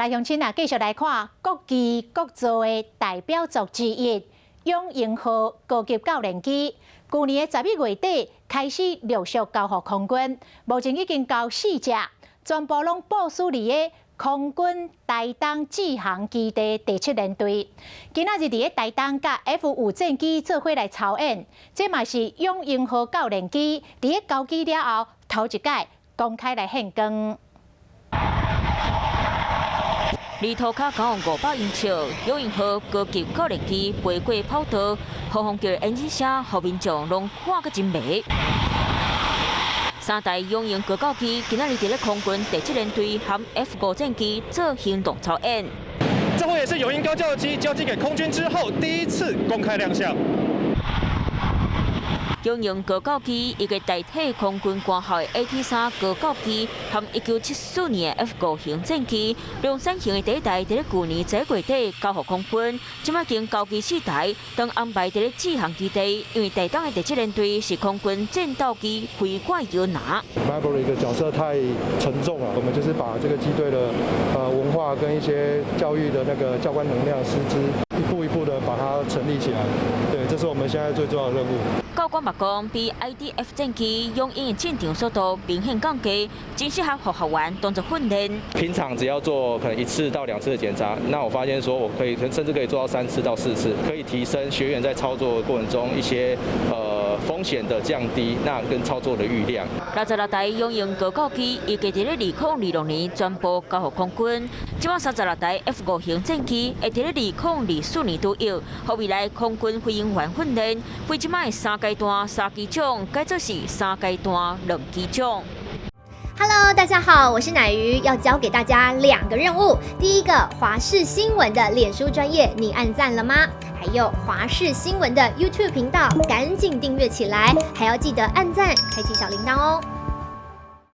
來鄉親啊，繼續來看國機國造的代表作之一——勇鷹號高級教練機。舊年的11月底開始陸續交予空軍，目前已經交四隻，全部攏部署佇个空軍台東志航基地第七聯隊。今仔日佇个台東佮 F-5戰機做伙來操演，這嘛是勇鷹號教練機佇个交機了後頭一擺公開來獻光。離塗跤敢有500英尺，勇鷹號高級教練機飛過跑道，轟轟叫的引擎聲，予民眾攏看閣真迷。三台勇鷹高教機今仔日佇咧空軍第七聯隊和 F-5戰機做行動操演。這回也是勇鷹高教機交機給空軍之後第一次公開亮相。勇鷹高教機一個代替空軍官校的 AT-3高教機和1974年的 F-5型戰機，量產型的第一台，佇咧舊年十一月底交予空軍，這擺經交機四台，當安排佇咧志航基地，因為台東的第七聯隊是空軍戰鬥機飛管搖籃。 Maverick 的角色太沉重了，我們就是把這個機隊的文化跟一些教育的那個教官能量師資，一步一步的把它成立起來。對，這是我們現在最重要的任務。教官嘛講，比 IDF 戰機勇鷹的戰場速度明顯降低，真適合予學員當作訓練。平常只要做可能一次到兩次的檢查，那我發現說我可以甚至可以做到三次到四次，可以提升學員在操作過程中一些風險的降低，那跟操作的裕量。66台勇鷹高教機預計佇咧2026年全部交予空軍，這擺36台 F-5型戰機會佇咧2024年左右，予未來空軍飛行員訓練。飛這擺三階段三機種，改做是三階段兩機種。 Hello，大家好，我是奶魚，要交給大家兩個任務。第一個，華視新聞的臉書專頁，你按讚了嗎？還有華視新聞的 YouTube 頻道，趕緊訂閱起來，還要記得按讚，開啟小鈴鐺哦。